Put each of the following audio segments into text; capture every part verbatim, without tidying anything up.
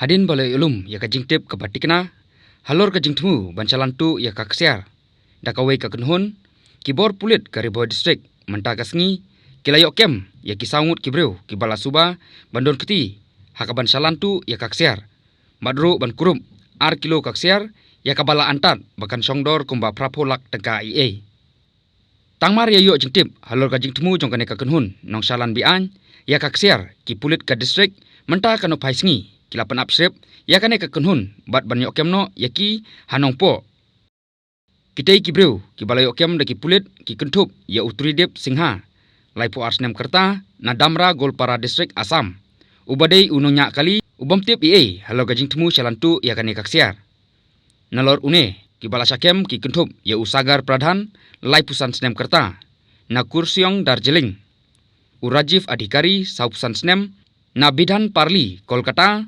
Hadien ba la ïoh lum ïa ka jingtip kaba tikna halor ka jingthmu ban shalan tuh ïa ka ksiar da kawei ka kynhun, ki bor pulit ka Ri Bhoi District mynta ka sngi ki la ïoh kem ïa ki saw ngut ki briew kiba la suba ban don kti ha kaban shalan tuh ïa ka ksiar, bad ruh ban kurup ar kilo ka ksiar ïa kaba la antad ba kan shong dor kumba phraphew lak tyngka ei ei. Tang mar ïa ïoh jingtip halor ka jingthmu jong kane ka kynhun nongshalan be-aiñ ïa ka ksiar, ki pulit ka district mynta ka nohphai sngi ki la pynap shrip ïa kane ka kynhun bad ban ïoh kem noh ïa ki ha Nongpoh. Kitei ki briew kiba la ïoh kem da ki pulit ki kynthup ïa u Tridip Singha, laiphew ar snem ka rta, na Damra, Goalpara District, Assam, uba dei u nongñiah kali u bym tip ei ei halor ka jingthmu shalan tuh ïa kane ka ksiar. Nalor une, kiba la shah kem ki kynthup ïa u Sagar Pradhan, laiphew san snem ka rta, na Kurseong, Darjeeling, u Rajiv Adhikari, sawphew san snem, na Bidhan Parli, Kolkata,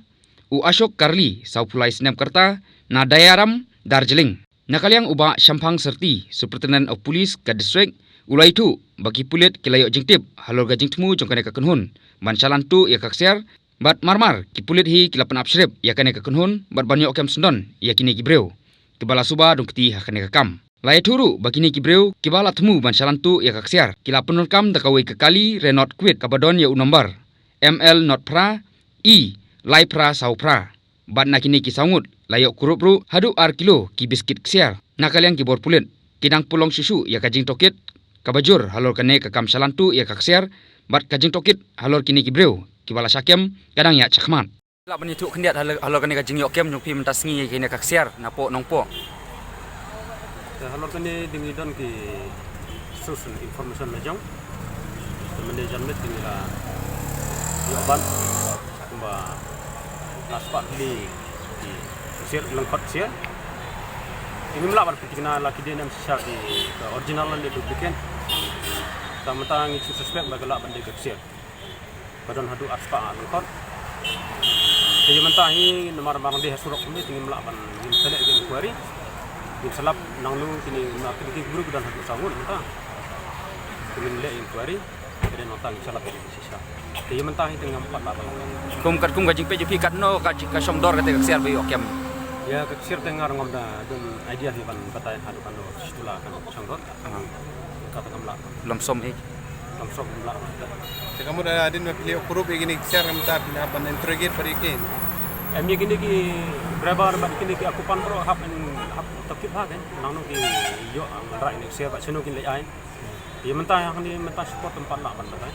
u Ashok Karli, sawphew lai snem ka rta, na Dayaram, Darjeeling. Na ka liang u Bah Shamphang Syrti, Superintendent of Police ka district, u la ïathuh ba ki pulit ki la ïoh jingtip halor ka jingthmu jong kane ka kynhun ban shalan tuh ïa ka ksiar, bad mar mar ki pulit hi ki la pynap shrip ïa kane ka kynhun bad ban ïoh kem syndon ïa kine ki briew kiba la suba don kti ha kane ka kam. La ïathuh ruh ba kine ki briew kiba la thmu ban shalan tuh ïa ka ksiar ki la pyndonkam da kawei ka kali Renault Kwid kaba don ïa u nombar M L not phra E lai phra saw phra. Bad na kine ki saw ngut la ïoh kurup ruh haduh ar kilo ki biskit ksiar. Na ka liang ki bor pulit ki dang pynlong shuh shuh ïa ka jingtohkit kaba jur halor kane ka kam shalan tuh ïa ka ksiar, bad ka jingtohkit halor kine ki briew kiba la shah kem ka dang ïaid shakhmat. Lah ban ïathuh khyndiat halor, halor kane ka jingïoh kem jong phi mynta sngi ïa kane ka ksiar napoh Nongpoh. Te halor kane dang ngi don ki source information la jong. Te mynne janmiet dang ngi la ïoh ban kumba arspah tylli ki ksiar, lyngkhot ksiar. Te ngim lah ban pynthikna la ki dei ne em shisha ki, ka original lane duplicate. Te mynta ngi ju suspect ba ka lah ban dei ka ksiar. Ka don haduh arspah lyngkhot. Te ïa mynta hi namar ba dang dei ha surok kumne te ngim lah ban, ngin sa leh ïa ka inquiry. Ngin sa lap nangno kine, namar kine ki briew ki don haduh saw ngut mynta. Te ngin leh inquiry. Te dei nangta ngin sa lap ïa ka shisha. Te ïa mynta hi te ngam pat lah ban. Kum katkum ka jingpeit jong phi katno ka, ka shong dor kata ka ksiar ba ïoh kem? Ïa ka ksiar te nga ruh ngam da don idea hi ban batai haduh katno shi tylla kan shong dor. Kata kam lah. Lump sum hi. Lump sum kam lah. Te ka mut hadien ba phi la ïoh kurup ïa kine ki ksiar, mynta phi hap ban interrogate bad ïa ki. Em, ïa kine ki driver bad kine ki occupant baroh hap, hap tohkit bha kein. Nangno ki ïoh wanrah ïa kine ki ksiar bad shano kin leit ai. Ïa mynta hangne mynta shipor te ngam pat lah ban batai.